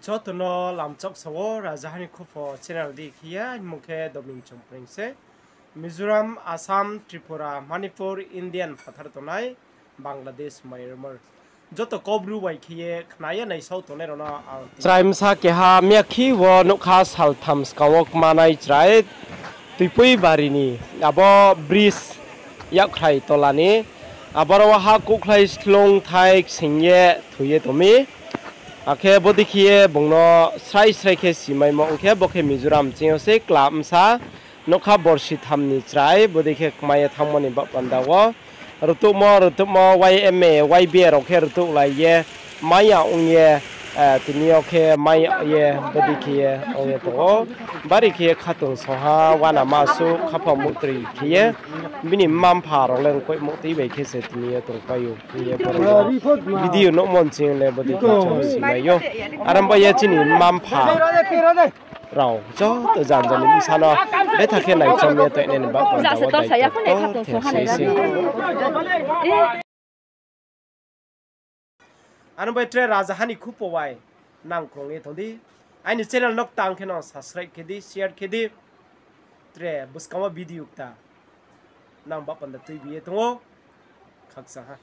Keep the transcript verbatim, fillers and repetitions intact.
Joto no lamchok sa wo, Rajaha ni Khupho channel di khe ye, aini mung khe Domin Chongpreng se. Mizoram, Assam, Tripura, Manipur, Indian phathar tongnai, Bangladesh, Myanmar, joto Kaubru bai khe ye khna ye naisao tongnai rao no ang chrai bsa keha miyakhe wo nougkha saltham skang wo kmanai chrai, Tuipui bari ni, abo bridge yakkhrai tola ni, aboro wo ha kuhkhlai slung thai ksing ye thoi ye tong mi. Akhe bodei khe ye bung no srai srai khe simaimo ong khe, bo khe Mizoram ching yo se kla bsa, nougkha borsi tham ni chrai, bodei khe kmai ye thanngmo ni baoh panda wo. Rutuhmo, rutuhmo, Y M A, Y B A rao khe rutuhlai ye, mai ya ong ye, tini yo khe mai ya ye, bodei khe ye ong ye tong ou. Bari khe ye khatungsung ha, uanama suh, khaphang muhtri khe ye, bini mma-mpha rao le mkoih muhtri bai khe se tini yo tongpai ou hing ye boro video nuhmo nching le bodei khe chung simai ou. Are ong bai ye chini mma-mpha rao joto janja ni bsa no betha khe naichom ye tongnai ni baoh panda wo daito ktor the se se. Ano bai tre Rajaha ni Khupho bai nang krung ye tong di. Aini channel no tang khe no subscribe khe di, share khe di. Tre buskang wo video kta nang baoh panda tuibi ye tong ou. Khakchang ha.